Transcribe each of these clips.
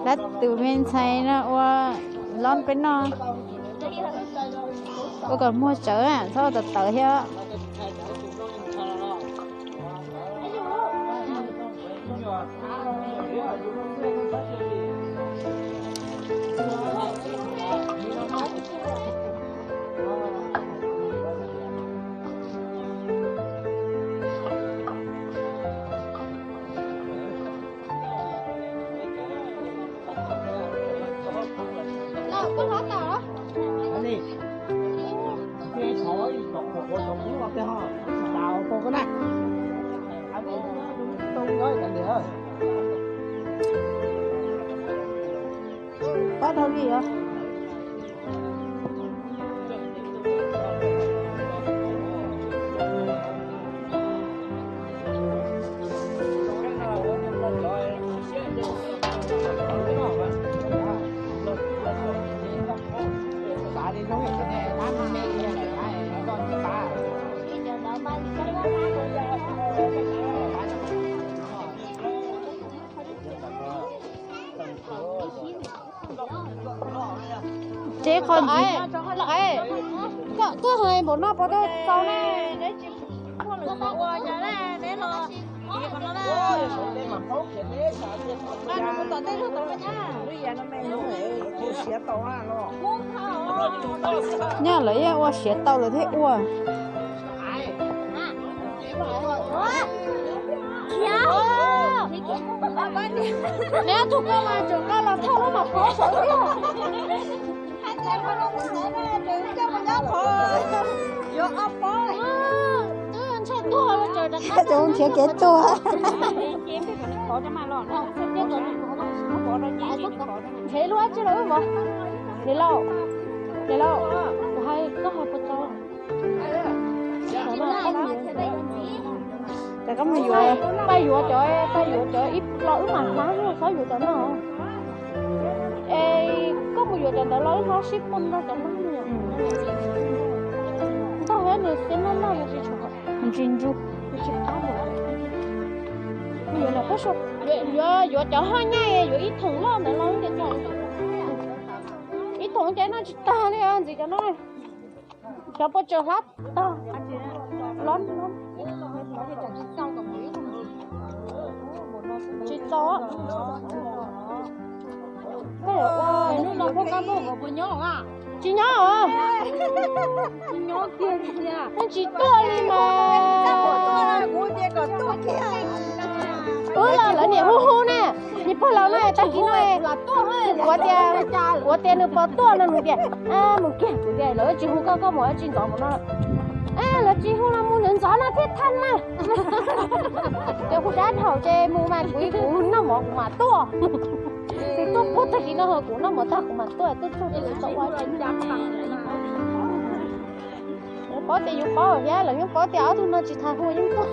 Lab tus me ntxhais no ua lon peb noj, ua kom muag tsawv, txhob ua tawv tawv thiab. Pab dhau li os. Tsev qhov ntxiv, koj hais npaum no puas tau txaus ne? Nyob lawv yeej ua siav tau lawv thiaj ua. Neb tus koj mas tseem koj los thauj lub mas pov saum thiab. Twb ntshai tuag los tseem rov qab nrhiav kev tuag. Nrhiav lub dab tsi los wb vov. Niam laus, niam laus, kuv hais koj hais puas tau? Ces koj mus yuav, pab yuav cov, pab yuav cov ib los wb mam hlab, txhob yuav cov no. Es koj mus yuav cov ntawd los wb hlab sib muag nrog cov no. Ntog thiab nws xwb, noj noj tsis tshua, ntsis ntsuj, tsis qab mus. Yuav, yuav cov haj nyaj, yuav ib thoom loj ntawd los, ib thoom ces noj tsis tag li, ntxiv cov no. Xyov puas tseem hlab tag. Los, tsis txaus. Koj yuav ua hnub no koj kab npauj puas nyob? Tsis nyob os. Yeej tsis tuaj li mas. Wb los lawv niam hu hu na. Niag pog laus no tag kis no, kuv tias, kuv tias nws puas tuaj no, nws tias mus kiag, kuv tias lawv tsis hu koj, koj mus tsis ntxov mus no. Lawv tsis hu los mus ntxov ntxov no thiaj thaj na. Ces kuv sab dhau ces mus mas kuv, kuv noj mov kuv mam tuaj. Nws tuaj puag tag kis no, kuv noj mov tag kuv mam tuaj, tuaj txog ces tsis tau ua. Lawv paub tias yus paub thiab, lawv yeej paub tias ob tug no tsis tas hu yeej tuaj.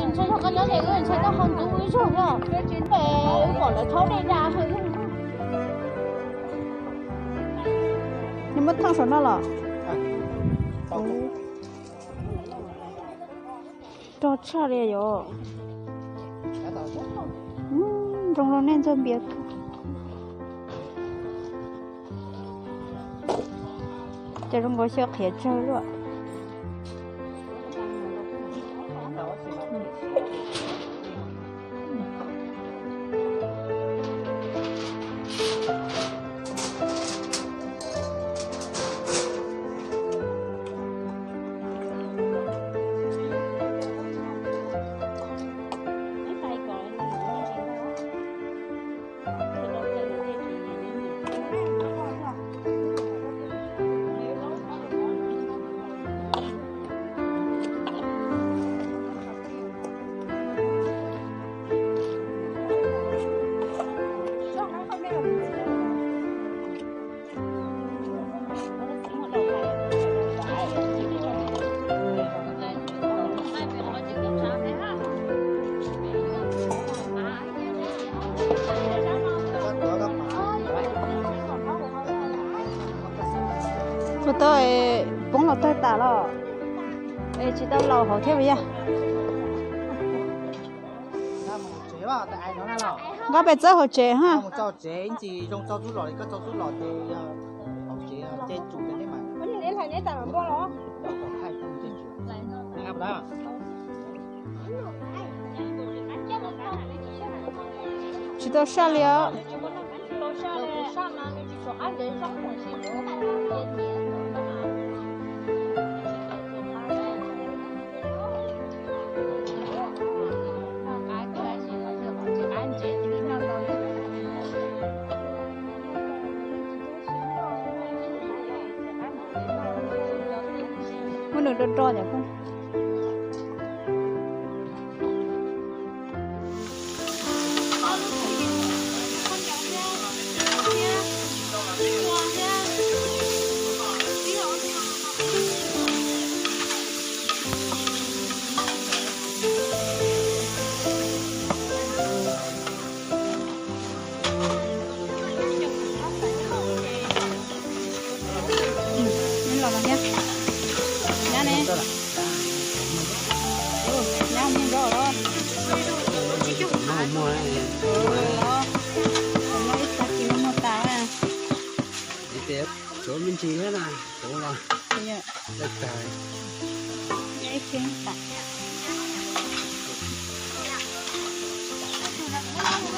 Ntshai yog koj nyob ces wb ntshai koj ho ntxub wb zog yog. Pem wb pom lawv thaub dej da. Nws muab thooj saum no los? Rog tshaj li yom. Nroo rau nej ntxuag npias. Cov zoo nkaus xyaw qhiav tsawg luaj. Tau poob los tawg tas los es tsis tau laus hauv thiab puas yog? Nqa pem txawb hauv tsev ha. Tsis tau saj li os. Muab nws do do. Los thiab. Nyab ne. Nyab mus zov los. Los ib tag kis muag tas. Tsuav me ntsis na, tsuav los.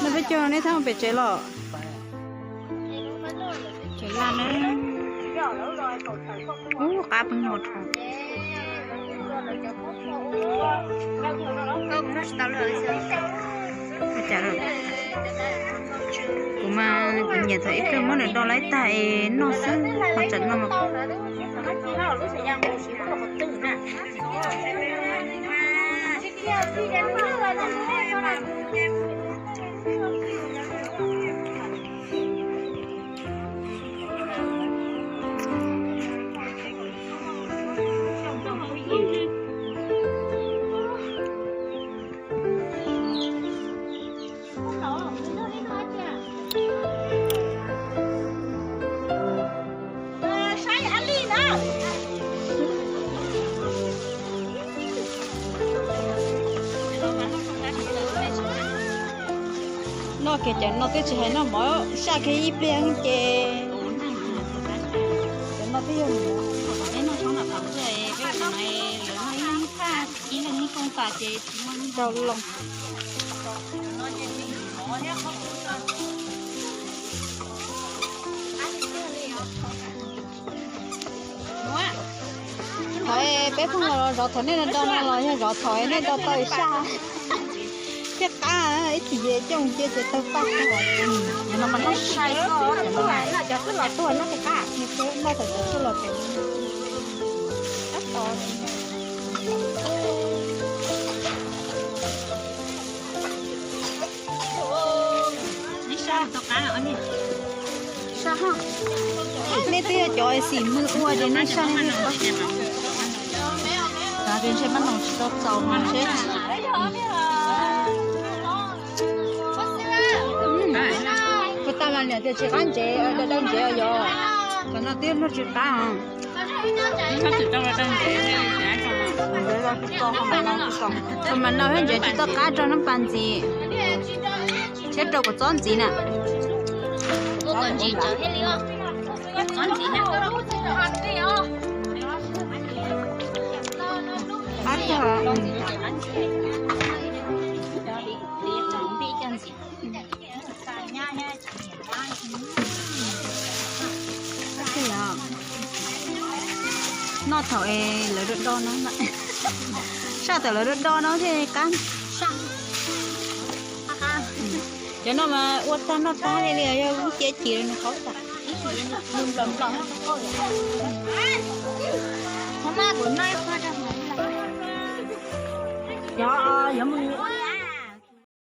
Nws peb caug no neb thab mus pem tsev los. Tsev laj na. Ub, qab peb no dhau. Kuv mas kuv nyiam thaum ib pliag muab nws do laib tag es noj xwb ho tsam no mas. Noj kiag cov no twb tsis hais noj mov, saj kiag ib pliag ces cov no twb yog mus. Rau loo. Thaum peb pheej los zov thaum nej do no los yog zov thaum nej do tau saj thiaj qab, ib txhis ces coj cia ces tawg paj. Cov no mas noj sai koj, cov no mas noj cov twb los tuag noj thiaj qab, noj thaum cov twb los tuag. Nej twb yog cov xim mwg ua ces nej saj nej. Ntshe mab noos tsis tau txaus mas ntshe. Kuv tas mas niam tias tsis qab ntsev, da ntsev yog. Cov no twb noj tsis qab os. Tus mas no thiab ntsev tsis tau qab rau nab pas ntxiv, thiab rau kom txob ntxiv na. Qab tag. Noj thaum lawv do do no, saj thaum lawv do do no thiaj qab. Cov no mas ua tag noj tag li li, yog lub ciab ci nws qaub tas. Cov, yuav mus